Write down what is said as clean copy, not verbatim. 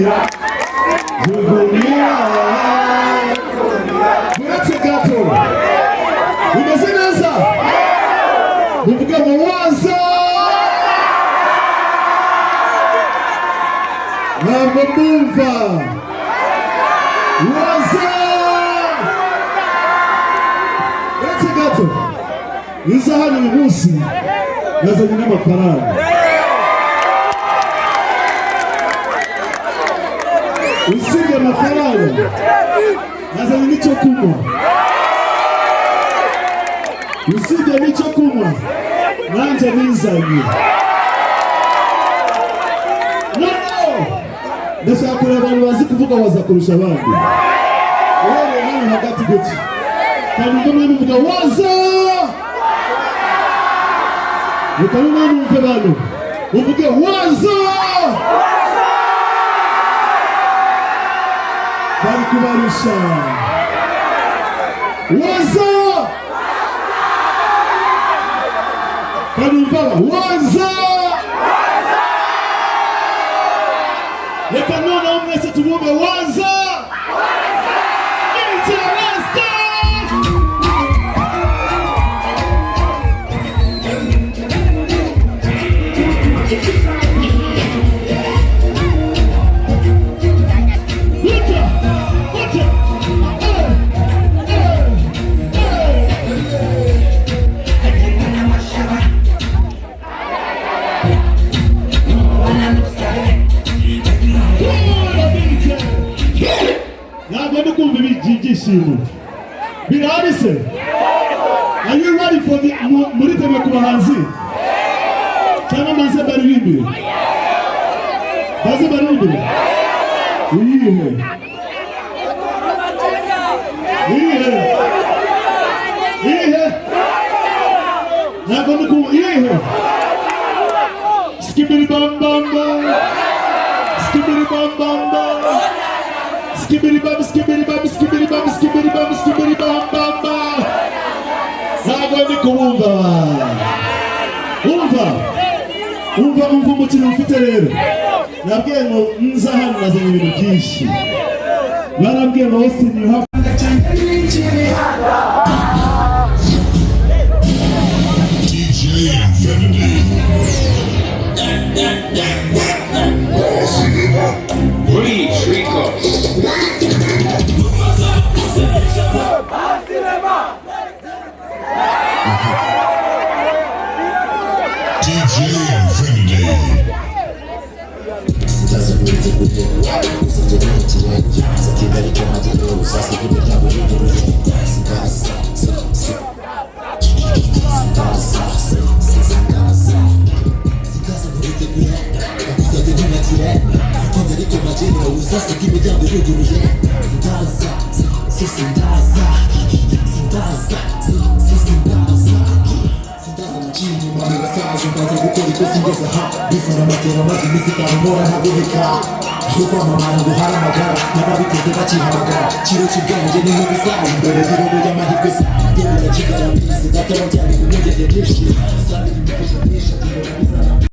Jugunyira, jugunyira. Uretse gato, bimeze neza. Muvuge ngo waza. Ntabwo mbumva. Waza. Uretse gato, iza hano uyu munsi yazanye n'amafaranga. Usibye amafaranga, yazanye n'icyo kunywa. Usibye n'icyo kunywa, nanjye nizanye. Noneho ndashaka kureba abantu bazi kuvuga waza kurusha abandi. Uhereye hano hagati gutya, kandi ubwo mwe muvuga waza, reka noneho numve bano muvuge waza. Bari kubarusha. Waza. Kandi umva waza. Reka noneho mwese tubumve waza. DJ, let's go! Gutya, gutya. Eh, eh, eh. Tora, DJ. Ntabwo ndi kumva ibyishimo birahari se? Are you ready for the muriteguye ku bahanzi cyangwa maze baririmbire? Baze baririmbire. Iyihe? Iyihe? Iyihe? Ntabwo ndi kumva. Iyihe? Skibidi bam bam bam, skibidi bam bam bam, skibidi bam, skibidi bam, skibidi bam, skibidi bam, skibidi bam bam bam. Ntabwo ndi kubumva. Umva, umva, umva umukino mfite rero. Nabwiye ngo nza hano nazanye ibintu byinshi. Barambwiye ngo Austin, you have DJ Infinity. Breach Records. DJ Infinity.